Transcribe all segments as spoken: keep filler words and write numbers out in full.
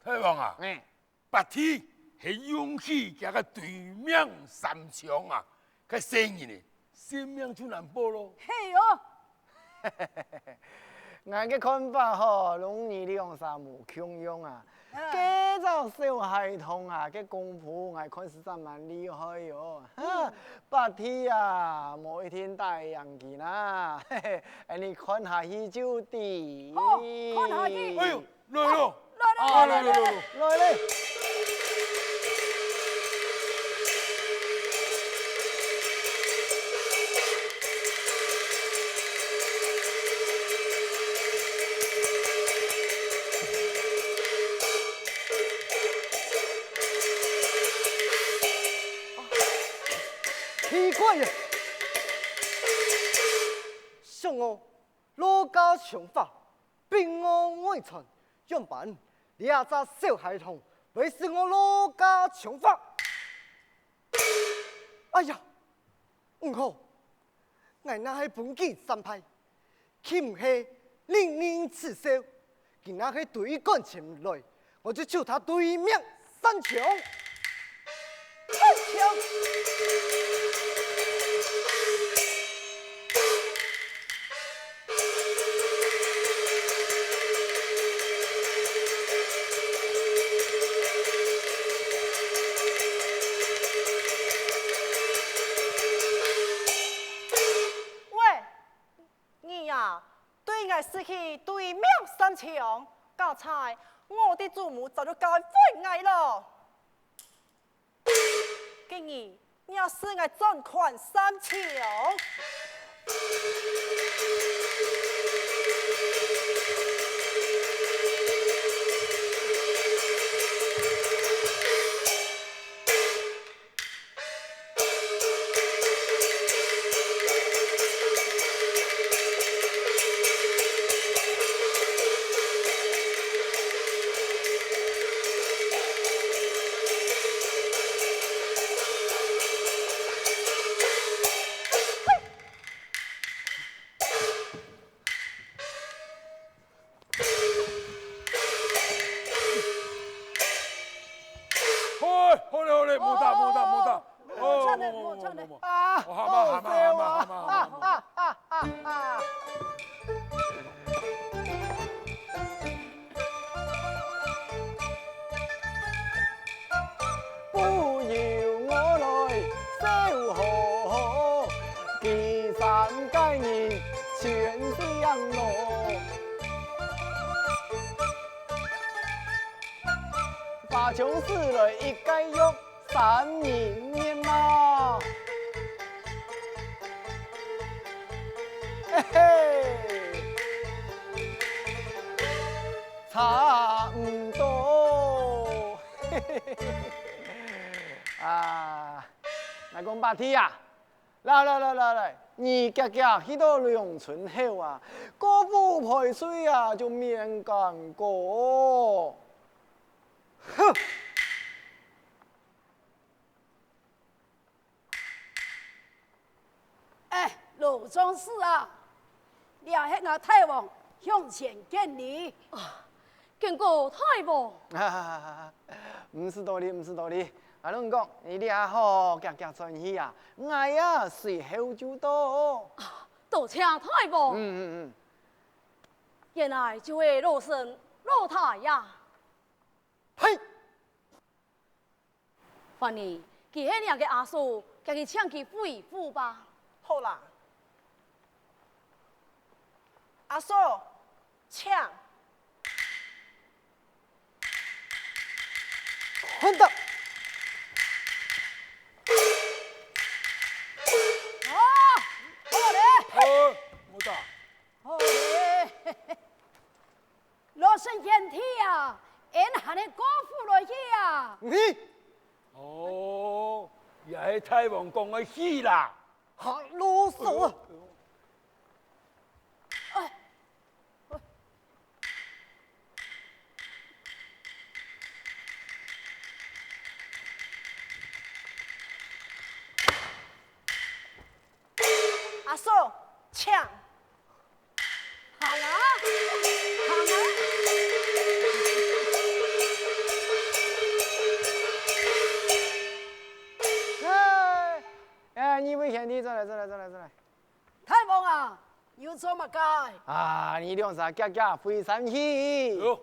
大王啊，嗯。八弟係用起佢个對命三槍啊，該細人仔性命就難保咯。係哦。𠊎个看法吼，攏你兩儕無共樣啊。嗯。該隻小孩童啊，該功夫𠊎看實在蠻厲害哦。嗯。八弟啊，無一定打贏佢啦。嘿嘿，你看下去就知。好，看下去。哎喲， 來咯！來，來，啊，來，來，來，來，來。來咧！奇怪呀！想哦，老家槍法， 兵我外傳，仰般這隻小孩童會識我老家槍法？哎呀，毋好！𠊎若係分佢戰敗，豈毋係令人恥笑？佢若係對感情來， 我就抽他對命三槍。三槍！喂， 你呀，對𠊎使起對命三槍，佳哉我的祖母早就教訓𠊎咯。今日你也使𠊎轉看三槍。 好，好咧，好咧，莫打，莫打，莫打。哦，莫打咧，莫打咧。哦，好嘛，好嘛，好嘛，好嘛，好嘛，好嘛。不由我來笑呵呵，佢三個人全相樂。 花槍使來一個約，三人面貌。嘿嘿，差毋多。啊，𠊎講八弟啊， 來來來來來，你遽遽去到龍村後啊，各府陪睡啊，就免干戈。哼！哎，老將士啊， 這係𠊎大王向前見禮。啊，見過大王。毋使多禮，毋使多禮。𠊎摎你講，你這下好遽遽轉去啊，𠊎啊，隨後就到。啊，多謝大王。嗯嗯嗯。原來就係老身老弟呀。嘿！ 凡兒，佢係若个阿嫂，遽去請佢回府吧。好啦。阿嫂，請。看到。哦，好咧。哦，莫打。好咧。 老身贤弟啊，恁還係過府來去啊？你！哦，也係大王講个去啦。哈，囉嗦啊！哎，哎。 阿嫂，請。行啊，行啊。做麼个？啊，你兩儕遽遽飛山去。喲，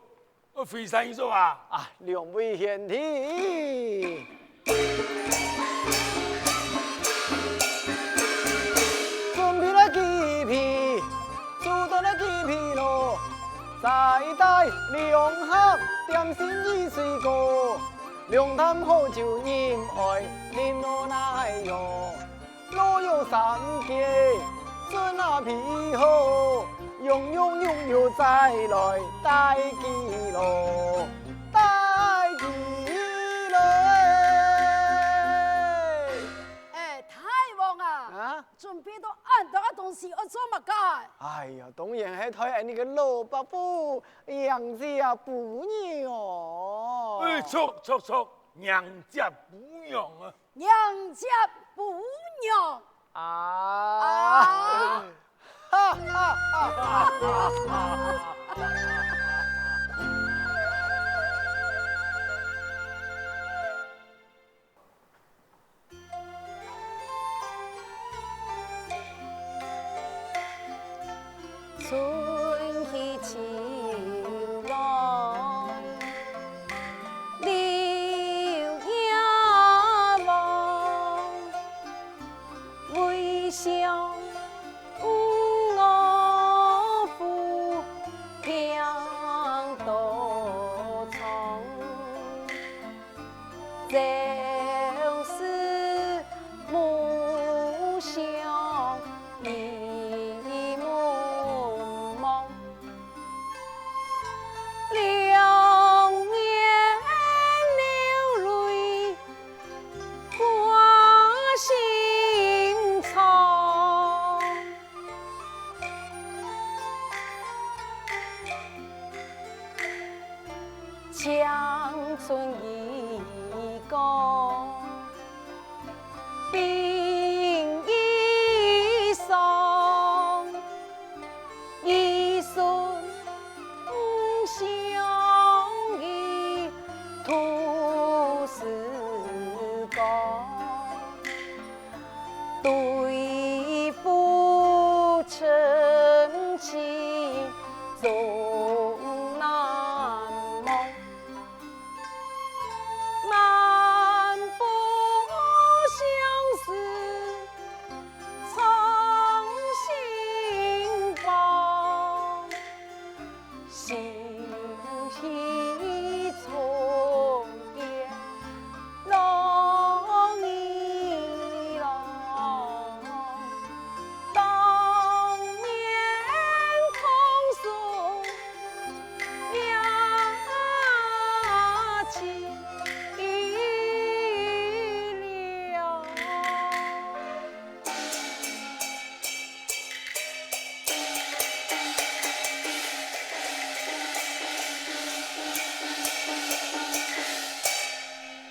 飛山去做啊？啊，兩位賢弟。準備了幾皮，煮到了幾皮咯，再帶兩盒點心與水果，兩擔好酒飲愛啉落來喲。 老友三个，準啊備好，用用用用再來帶佢咯，帶佢咯。哎，大王啊，啊？準備到恁多个東西愛做麼个？哎呀，當然係帶𫣆俚个老伯父迎接餔娘。哎，著著著，迎接餔娘啊！ 迎接餔娘。啊！啊！哈哈哈哈哈！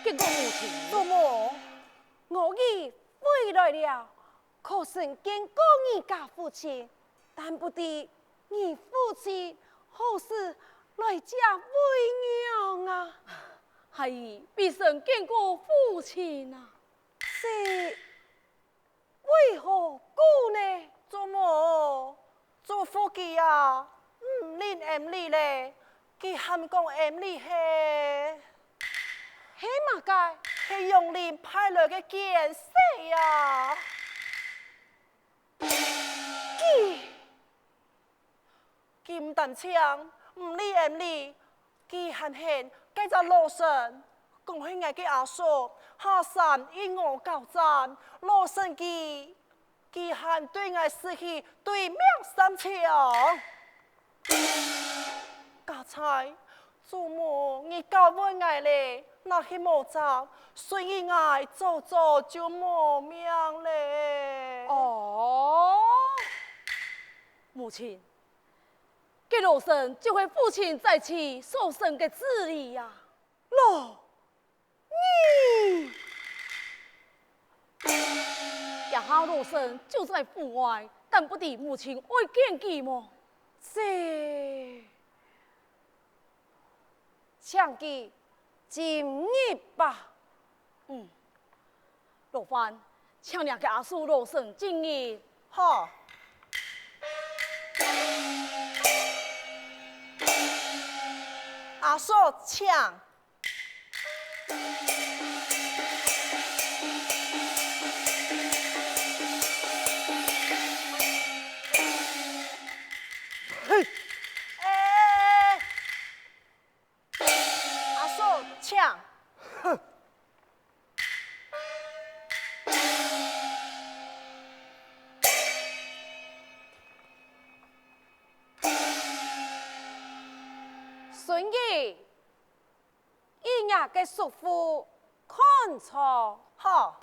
見過母親。祖母，我已回來了，可曾見過你家父親？但不知你父親何時來接餔娘啊？孩兒未曾見過父親啊。這 為何故呢？祖母，祖父佢啊，毋認𫣆俚咧，佢還講𫣆俚係，係麼个？係楊林派來个奸細啊！佢，佢毋單淨毋認𫣆俚， 佢還喊該隻老生，講係𠊎个阿叔下山異我交戰，老生佢，佢還對𠊎使起對命三槍。佳哉，祖母，你教會𠊎咧，若係無招，順意𠊎早早就無命咧。哦，母親， 該老生就係父親在此所生个子兒呀。老二！這下老生就在府外，但不知母親愛見佢無？這，請佢進入吧。嗯， 勞煩，請你个阿叔老生進入。好。阿嫂，請。嘿！哎，阿嫂，請。哼！ 孫兒，以若个叔父看坐。好。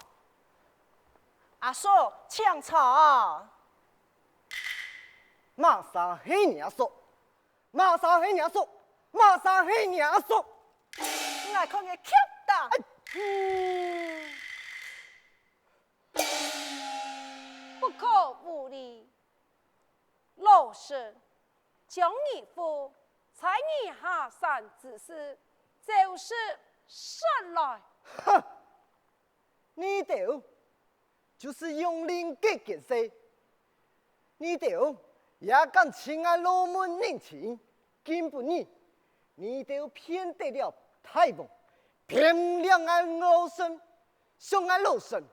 阿嫂，請坐。麼儕係若叔？麼儕係若叔？麼儕係若叔？𠊎看佢恰當。哎，嗯。 不可無禮。老身將義父在你下山之事，照實說來。哼！你兜就係用令个奸細，你兜也敢尋𠊎老門人情，今晡日你兜騙得了大王，騙了𠊎老身， 想𠊎老身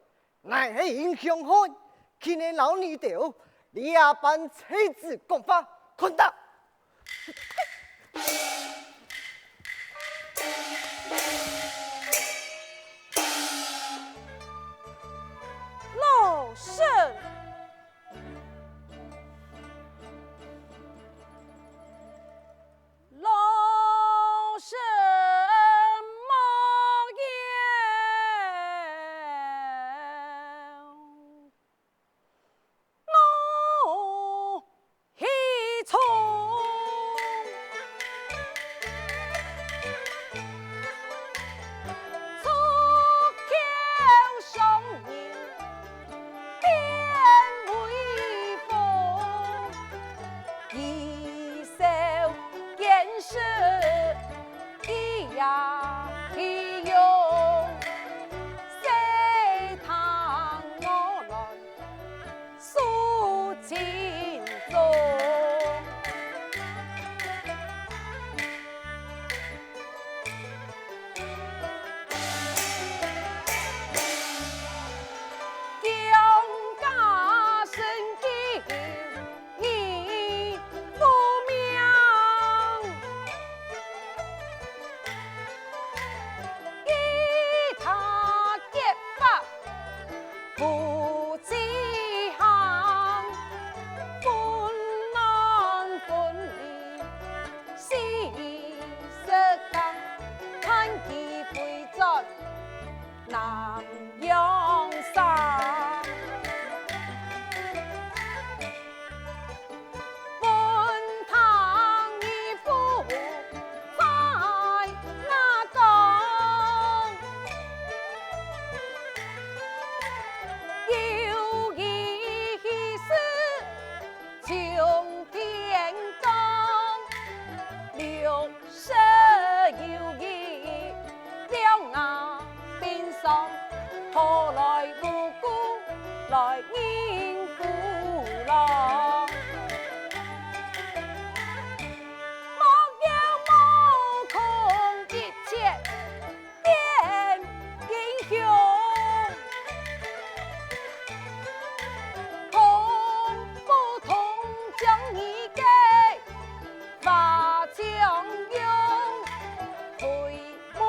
，𠊎係英雄漢，豈能摎你兜這般忒子講話，混蛋！老身！ 老身无言，我喜从。出口伤人 变威风，一笑见是一样的勇，谁当我来诉情衷。 不知行，分男分女四十载，盼佢回转南阳山。 分他一副在那讲，有一事从天降，六十有一 了牙冰霜，何来无故来认孤郎？莫要目空一切变英雄，痛不痛将你个 花将用，回门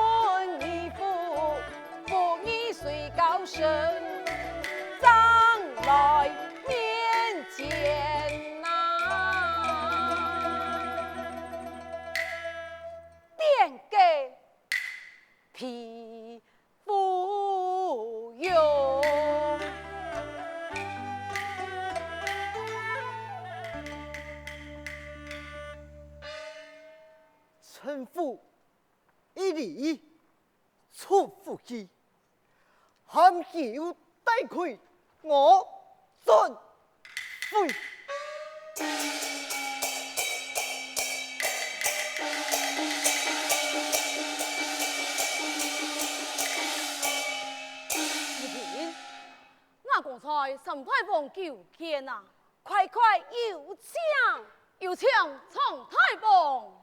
而赴，赴你睡觉时，正来面见呐。点个皮肤用。 臣服一礼，出府去，含羞带愧，我准 废！你听，我刚才三太王求见啊，快快有请，有请三太王。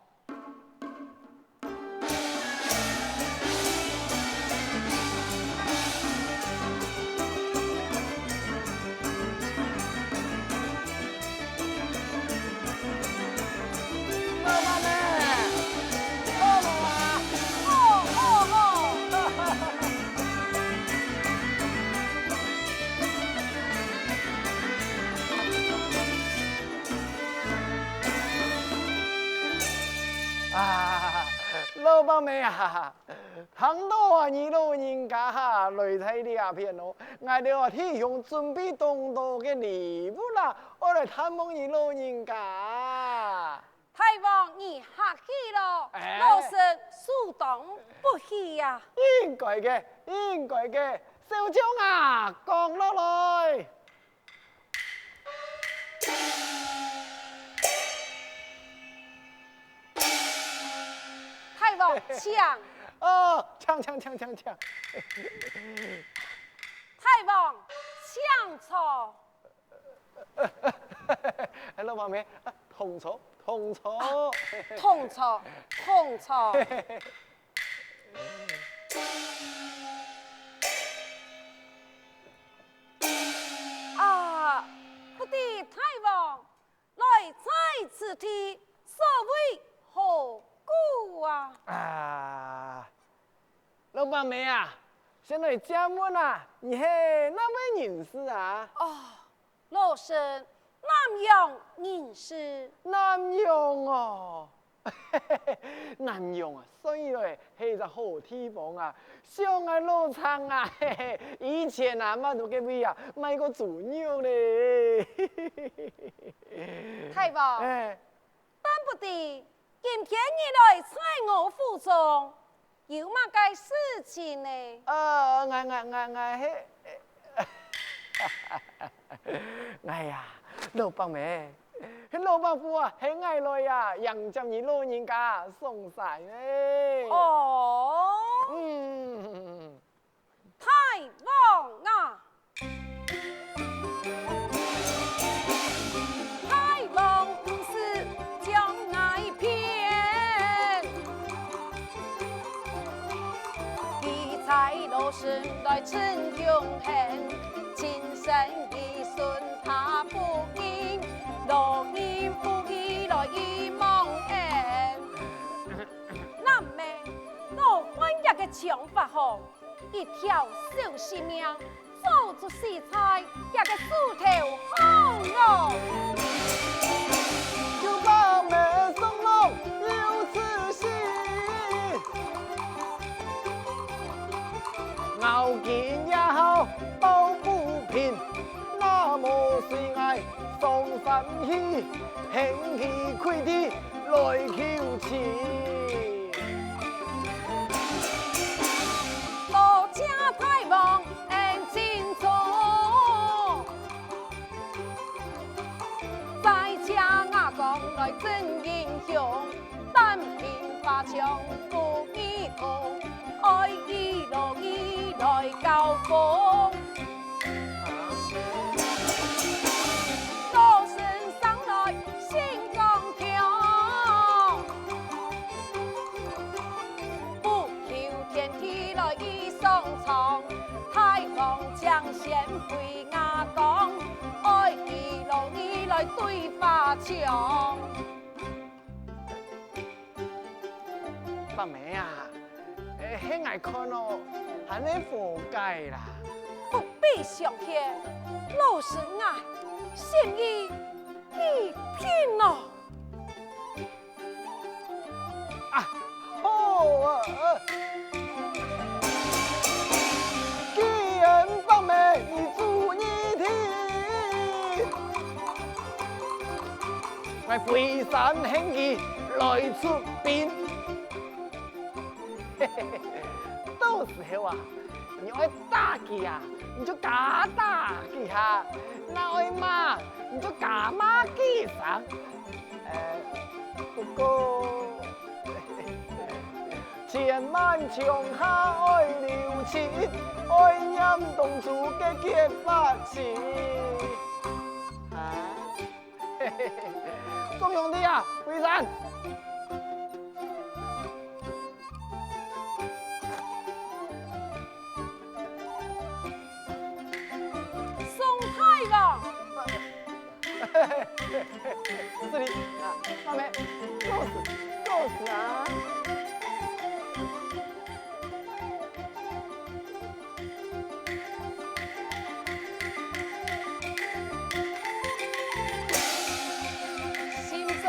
啊，老伯姆啊，聽到啊，你老人家哈來在這片哦，𠊎兜啊，弟兄準備當多个禮物啦，愛來探望你老人家。大王，你客氣咯，哎。老身首當不喜呀。應該个，應該个，小將啊，扛落來。 大王，請。哦，請，請，請，請，請。大王，請坐。哎，老伯姆，啊，同坐，同坐。同坐，同坐。 啊，不知大王來在此地所為何故啊？啊，老伯姆啊，先來借問啊，你係哪位人士啊？哦， 老身南陽人氏。南陽哦，南陽啊，算起來係一隻好地方啊，想𠊎老丈啊，以前啊，嘛在該位啊，賣過豬肉咧。大王，哎， 但不知，今天你來在我府中，有麼个事情呢？呃，𠊎，𠊎，𠊎，𠊎係，𠊎呀，老伯姆，係老伯父啊，喊𠊎來呀，迎接你老人家上山呢。哦。嗯。 大王啊！大王不使將𠊎騙，記載老身來陳永恆，今生一世他不認，老人不義來一忘恩。 南面老漢爺个槍法好，一條小性命，早就死在佢个手頭項囉。有把門送落有此心，咬緊牙口抱不平，那麼隨𠊎上山去，行起跪地 來求情。多謝大王恩情重，再請阿公來真英雄，單憑花槍不如銅，愛與老義來交鋒。 老身生來心剛強，不求天地來與上蒼，大王將先歸吾講，愛與老義來對花槍。 伯姆啊，係𠊎看哦，還係和解啦。不必相勸，老身𠊎心意已定咯。啊，好啊！既然伯姆你主意定， 𠊎飛山行棋來出兵。到時候啊，你愛打佢啊，你就加打幾下；那愛罵，你就加罵幾聲。呃，不過，千萬槍下愛留情，愛念當初个結發情。啊？ 眾兄弟啊，歸山！宋太王！這裡啊，妹妹，告辭，告辭啊！ 心中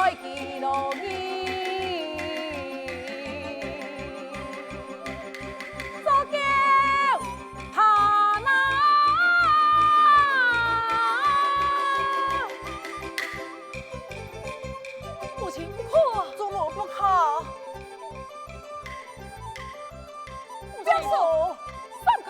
來記錄你，做狗下吶！母親，不可啊！做麼不可啊？放手！放開！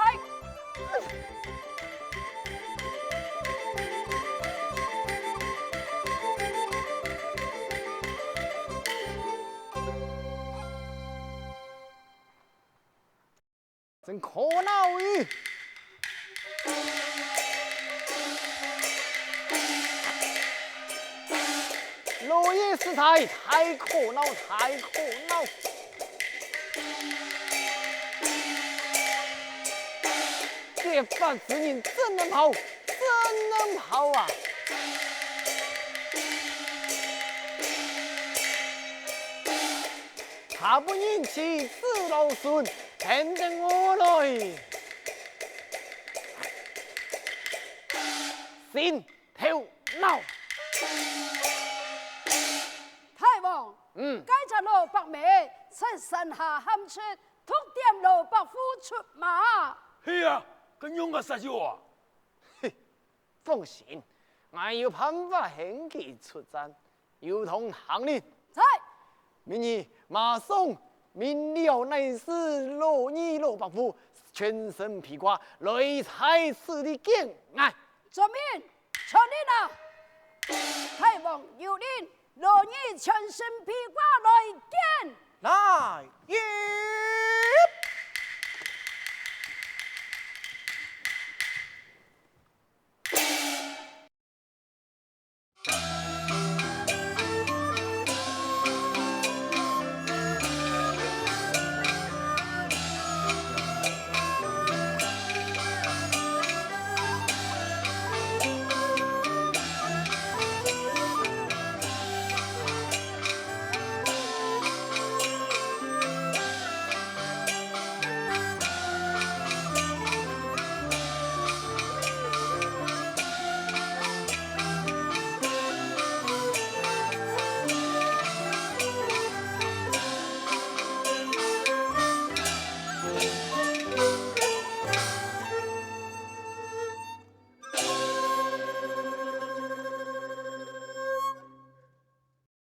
真可惱欸！老爺實在太可惱，太可惱！這發子仁真恁好，真恁好啊！ 下分人妻子老孫，跈等我來！心頭惱！大王，嗯。該隻老伯姆在山下喊出，毒點老伯父出馬。係啊，該仰結煞有啊？嘿， 放心，𠊎有辦法喊佢出戰，有同行哩。在。明日馬上命了內侍老二老伯父全身披掛來在此地見𠊎。遵命，傳令啊！大王有令，老二全身披掛來見。來也！